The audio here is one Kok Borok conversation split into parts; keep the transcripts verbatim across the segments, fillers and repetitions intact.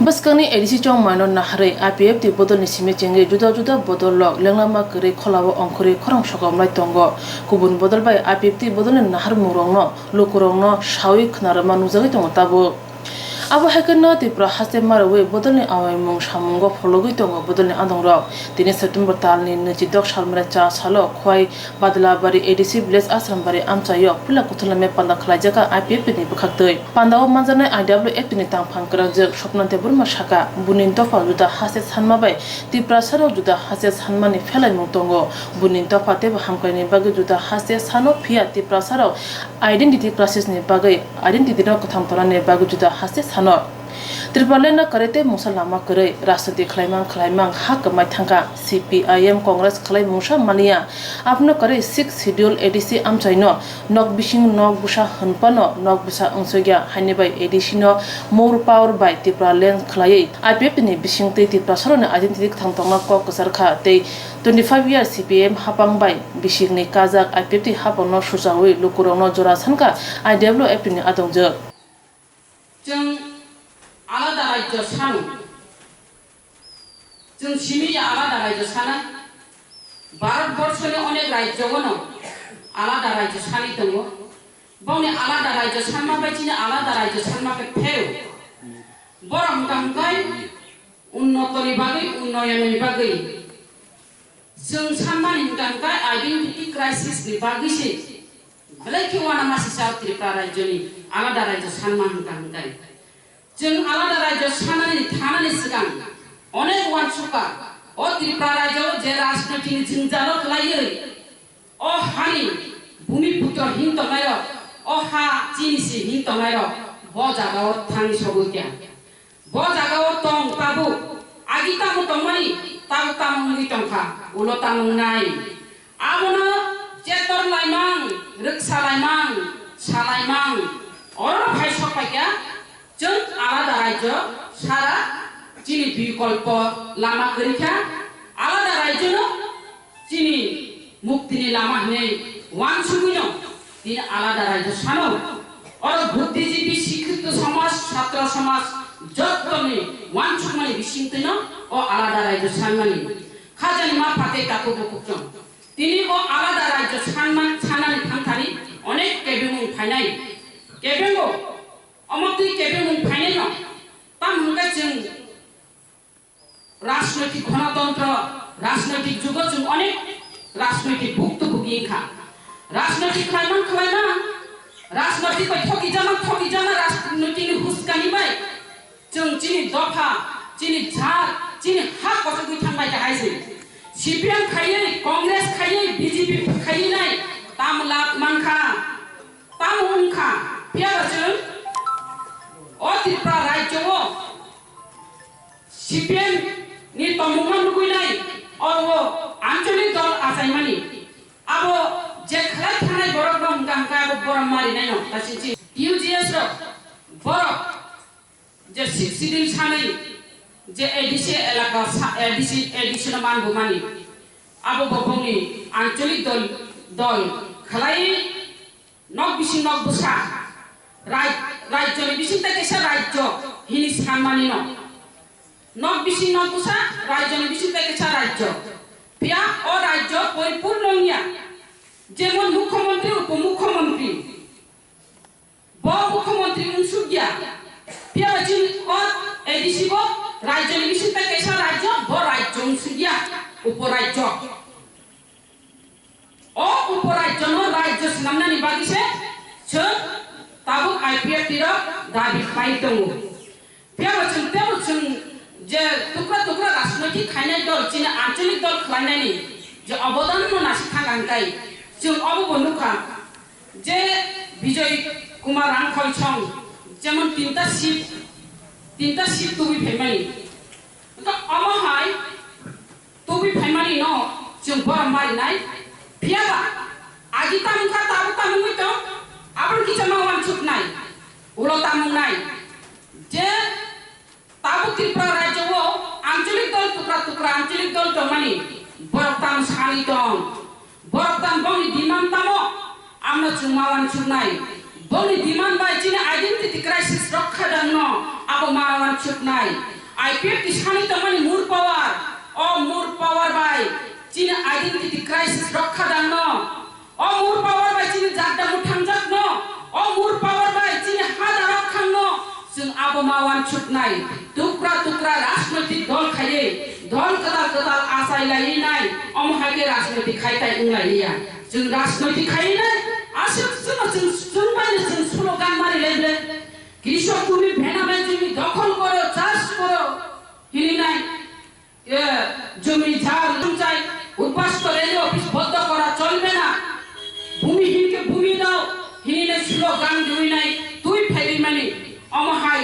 Bwskangni A D C chongmaino naharwi I P F T bodolni simi chengwi juda juda bodol rok lenglama kwrwi kholao ongkhorwi khorang sokomlai tongo. Kubun bodol bai I P F T bodolni naharmungrokno lukurokno sawi khwnarwma nukjagwi tongo tabuk. Abo hai kheno Tripura haste marowi bodolni awaimung samungo phologwi tongo bodolni adongrok. Tini September talni nwichidok salmrai cha salo Khwai Badalabari A D C village Asrambari amchaio puila kuthulname panda khlaijak I P F T ni bwkhaktwi. Pandao manjaknai I W F T ni tangphang kwrangjak Swapna Debbarma saka, buni dopha juda haste sanma bai Tiprasarok juda haste sanmani phelaimung tongo. Buni dopha teibo hamkraini bagwi juda haste sano, phiya Tiprasarok identity crisis ni bagwi identity no kwthang tongnani bagwi juda haste sano. Tripura land no kwrwi tei mungsa lama kwrwi rajniti khlaimang khlaimang ha kwmai thangkha. C P I M Congress khlai mungsa maliya. Abono kwrwi sixth schedule A D C amchaino nok bising nok bwsa hwnphano nok bwsa wngsukya haini bai A D C no more power bai Tripura land khlaiwi I P F T ni bisingtwi Tiprasarokni identity kwthang tongna kok kwcharkha tei twenty five year C P M hapang bai bisingni kajak I P F T hapangno suchawi lukurokno jora sankha I W F T ni adongjak. Chwng alada rajyo sano. Chwng simi ya alada rajyo sana. Bharat borso ni onek rajyo gono alada rajyo sani tongo. Bongni alada rajyo sanma bai chini alada rajyo sanma khe phero. Borok hwnkha hwnkhe unnoto ni bagwi, unnoyon ni bagwi. Chwng sanmani hwnkha hwnkhe identity crisis ni bagwi se belai khe uanama sisa o Tripura rajyoni alada rajyo sanma hwnkha hwnkhe. Chwng alada rajyo sanani thanani swkang onek uansukha o Tripura rajyo je rajnitini jwngjalo kwlaiwi o hani bhumiputro hin tongnairok, o ha chini se hin tongnairok bo jagao thangwi sogwi kha. Bo jagao tong tabuk, agi tamo tongmani, tabuk tamo wngwi tongkha, ulo tamo wngnai. Abono chetor laimang, rwksa laimang, sa laimang, oro phai sok paikha, chwng alada rajyo sara chini bikolpo lama kwrwi kha, alada rajyono chini muktini lama hinwi uansugwino tini alada rajyo sano. Oro buddhijibi, sikkhitu somaj, chhatro somaj jottoni uansukmani bisingtwino o alada rajyo sanmani khajani ma phatwi takhuk bukhuk chwng. Tini o alada rajyo sanma-, sanani thangthani onek kebengmung phainai. Kebengo, omo twi kebengmung phainaino tamo hwnkhe chwng rajnoitik gonotantro, rajnoitik jugo chwng onek rajnoitik bhuktu bhugi wngkha. Rajnoitik khlaimang khlaimang, rajnoitik bai thokijama thokijama, rajnoitikni huskani bai chwng chini dopha, chini jat, chini ha kochogwi thangbai kha hai se. C P M khaiwi, Congress khaiwi, B J P khaiwi nai tam lab mankha, tam wngkha. Phiya ba chwng o Tripura rajyo o C P M ni tongmungno nugwi nai, oro ancholik dol achaimani. Abo je khlai thanai borokno hwnkha hwnkhe abo borom marinai no, ta sini U G S rok borok je sixth schedule sanai je A D C elaka sa-, A D C, A D C no man bumani. Abo bo bongni ancholik dol, dol khlai Nok bising nok bwsa, rai-, rajyoni bising tei kaisa rajyo hini sanmani no. Nok bising nok bwsa, rajyoni bising tei kaisa rajyo. Phiya o rajyo poripurno wngya. Jemon mukhyamantri, upomukhyamantri. Bo mukhyamantri wngsukya. Phiya ba chini o A D C bo rajyoni bising tei kaisa rajyo, bo rajyo wngsukya, uporajyo. O uporajyono rajyo swnamnani bagwi se chwng tabuk I P F T rok dabi khlai tongo. Phiya bo chwng teibo chwng je tukra tukra rajnoitik khainai dol, chini ancholik dol khlainani je obodanno nasik thang ang kai, chwng obo bo nukha je Bijoy Kumar Rangkhol song jemon tinta seat, tinta seat tubui phaimani. Wngkha omo hai tubui phaimani no chwng borom marinai. Phiya ba agi tamo wngkha, tabuk tamo wngwi tong, abono kisa ma uansuknai, ulo tamo wngnai. Je tabuk Tripura rajyo o ancholik dol tukra tukra ancholik dol tongmani borok tamo sanwi tong. Borok tamo bongni demand tamo, amno chwng ma uansuknai. Bongni demand bai chini identity crisis rokha dangno. Abo ma wansuknai. I P F T sani tongmani more power. O more power bai chini identity crisis rokha dangno. O more power bai chini jagda muthangjakno. O more power bai chini ha darok khangno. Chwng abo ma wansuknai. Tukra tukra rajnoitik dol khaiwi, dol kwtal kwtal achai laiwi nai. Omo hai khe rajnoitik khai tai wng lai ya. Chwng rajnoitik khai nai. Aswk chwngno chwng, chwng bai no chwng slogan mari lai ble. Krishok bhumi bhename jumi dokhol koro, chas koro, hini nai, e, jumi jhar, panchayat, upasta rail office বন্ধ করা চলবে না, ভূমিহীনকে ভূমি দাও, hini nai slogan rwi nai, twi phaiwi mani, omo hai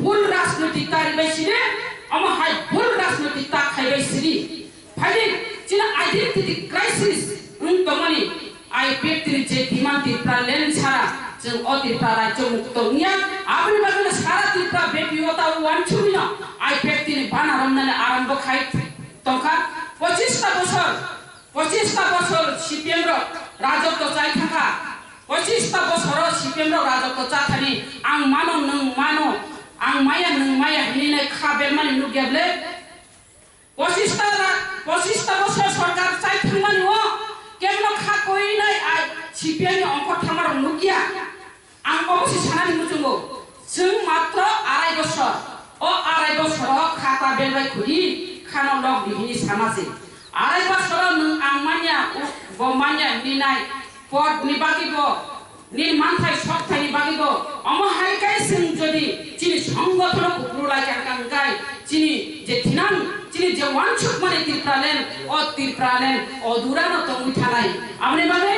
bhul rajnoitik ta rwbai sini, omo hai bhul rajnoitik ta khaibai sini. Phaidi, chini identity crisis wng tongmani, I P F T ni je demand Tripura land sara, chwng o Tripura rajyo mukto wngya, aboni bagwino sara Tripura bepi o ta wansugwino I P F T ni bana romnani arambo khai tongkha. Pochista bosor, pochista bosor C P M rok rajotwo chai thangkha. Pochista bosoro C P M rok rajotwo chathani, ang mano, nwng mano, ang maya, nwng maya hinwi nai kha bermani nukya ble. Pochista ra-, pochista bosor sorkar chai thangmani o kebno kha koinai ai C P I ni ongkhor thamarok nukya. Ang obo se sanani muchungo, chwng matro arai bosor, o arai bosoro kha ta belbai khudi khano lok di hini sana se. Arai bosoro nwng ang manya, u-, bo manya hinwi nai, pod ni bagwi bo, nini manthai sokthai ni bagwi bo, omo hai khe chwng jodi chini songothono kupulung lai kha hwnkha, hwnkhe chini je thinang, chini je wansukmani Tipraland, o Tipraland odurano tongwi thanai. Aboni bagwi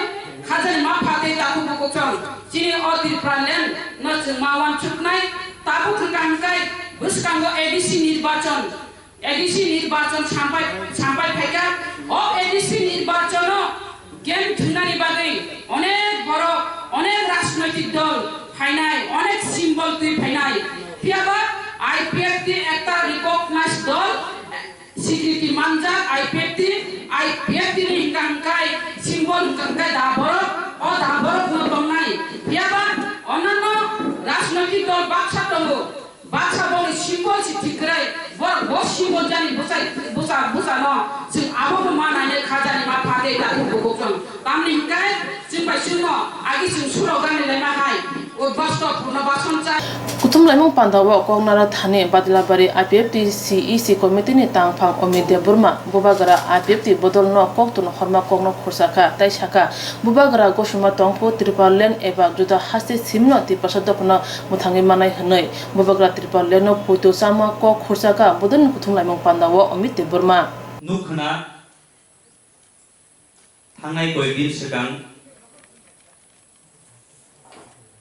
khajani ma phatwi takhuk bukuchwng chini o Tipraland no chwng ma wansuknai. Tabuk hwnkha hwnkhe bwskango A D C nirbachon, A D C nirbachon sampai, sampai phaikha. O A D C nirbachono game thwngnani bagwi onek borok, onek rajnoitik dol phainai, onek symbol twi phainai. Phiyaba I P F T ekta recognized dol, sikriti manjak I P F T, I P F T ni hwnkha hwnkhe symbol hwnkha hwnkhe da borok, o da borok no tongnai. Phiyaba onanno rajnoitik dol baksa tongo. Baksa boni symbol si thik kwrwi, borok bo symbol jani bwsai, bwsa, bwsano chwng abono ma nainai kha jani ma pha tei takhuk bukuchwng. Tamni hwnkhe chwng bai chwngno agi chwng slogan ni laima hai, o bosto purno bason chai. Kuthum laimung panda o kok naro thani Badilabari I P F T C E C committee ni tangphang Omit Debbarma, Bubagra I P F T bodol no kok tun horma kok no khursa kha, tai sakha, Bubagra gosima tongphu Tipraland eba juda haste simno Tiprasa dophano mwthangwi manai hwnwi. Bubagra Tipraland no poito chama kok khursa kha, bodolni kuthum laimung panda o Omit Debbarma. Nuk khna, thangnai koyekdin swkang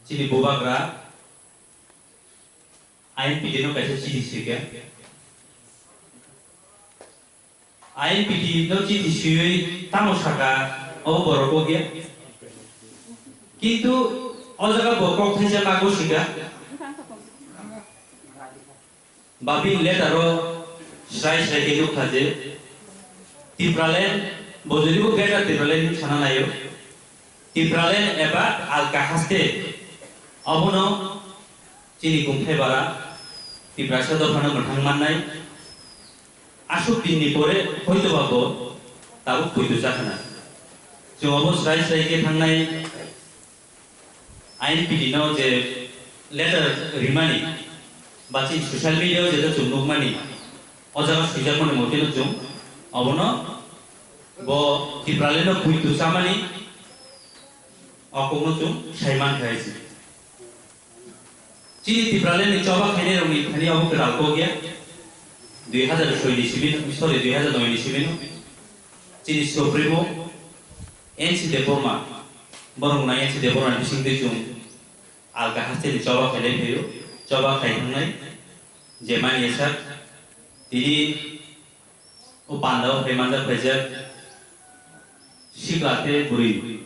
chini Bubagra I N P T no kaisa chithi swikha. I N P T no chithi swiwi tamo saka, obo borok kok ya. Kintu o jaga bo kok thaisa ma gosika. Babin letter o srai srai khe nukha je Tipraland, bo jodi bo Greater Tipraland hinwi sana naio, Tipraland eba alka haste, obono chini kungthai bara Tiprasa dophano mwthang mannai. Aswk dinni pore hoitoba bo tabuk poito chakhna. Chwng obo srai srai khe thangnai I N P T no je letter rimani ba chini social media o je chwng nukmani, o jaga swijakmani mote no chwng obono bo Tipraland no poito chamani o kokno chwng sai mankha hai se. Chini Tipraland ni choba khainai rokni thani obo kwtal kok ya. Dui hazar soi ni simi, sorry, dui hazar noi ni simi no. Chini Supremo N C Debbarma, borok nai N C Debbarma ni bising twi chwng alka haste ni choba khainai phaio, choba khai thangnai je mani sak tini o panda o phai manjak phaijak sikla tei bwrwi.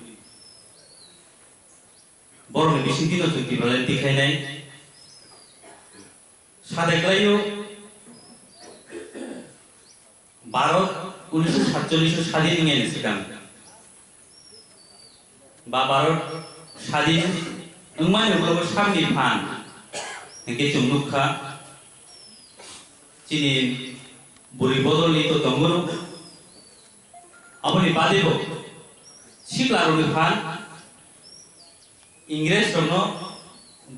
Borokni bisingtwi no chwng Tipraland tikhainai. Sadai klaio Bharat unisho satchollish o sadin wngya ni swkang. Ba Bharat sadin wngmani ulo bo samni phan hwnkhe chwng nukha. Chini bwrwi bodolni to tongo. Aboni badebo siklarokni phan Ingres rokno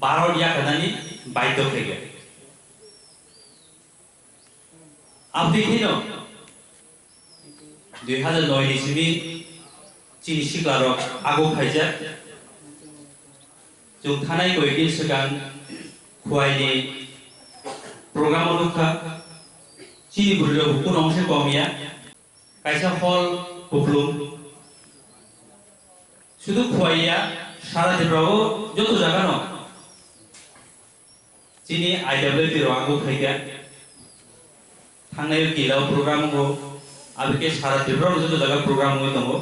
Bharot yakarnani baidhyo khaikha. Aboni thwino dui hazar noi ni simi chini siklarok ago khaijak. Chwng thanai koi din swkang Khwaini program o nukha. Chini bwrwi rok bukuno ongse kom ya. Kaisa hall kuplung. Sudu Khwai ya, sara Tripura o joto jaga no. Chini I W P rok ang bo phaikha. Thangnai kila o program wngkho, aboni khe sara Tripura o joto jaga program wngwi tongo.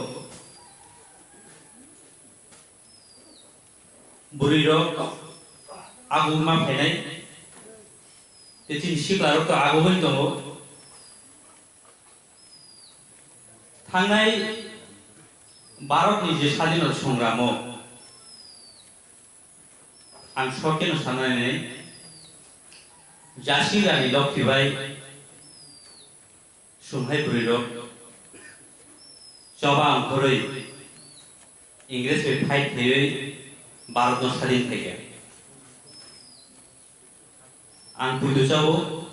Bwrwi rok ago ma phainai, tei chini sikla rok to ago wngwi tongo. Thangnai Bharat ni je sadinota songramo, ang short khe no sanai nai, Jhansi Rani Lokhi bai sumhai bwrwi rok choba ongkhorwi Ingres bai fight khaiwi Bharat no sadin khaikha. Ang puitu chao,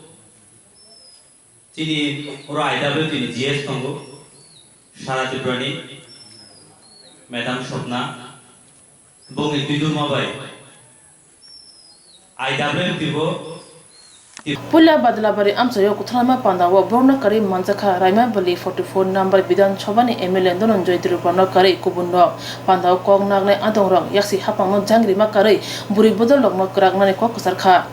chini oro I W T ni G S tongo, sara Tripura ni Madam Swapna, bongni twidulma bai I W T bo. Puila Badalabari amchaio kwthwlama pandao borokno karwi manjakha Raimabali forty four number Bidhan Sabha ni M L A Dhananjay Tripura no karwi kubun rok. Pandao kok nagnai adongrok yaksi haphangno jangrima karwi bwrwi bodol rokno kwraknani kok kwcharkha.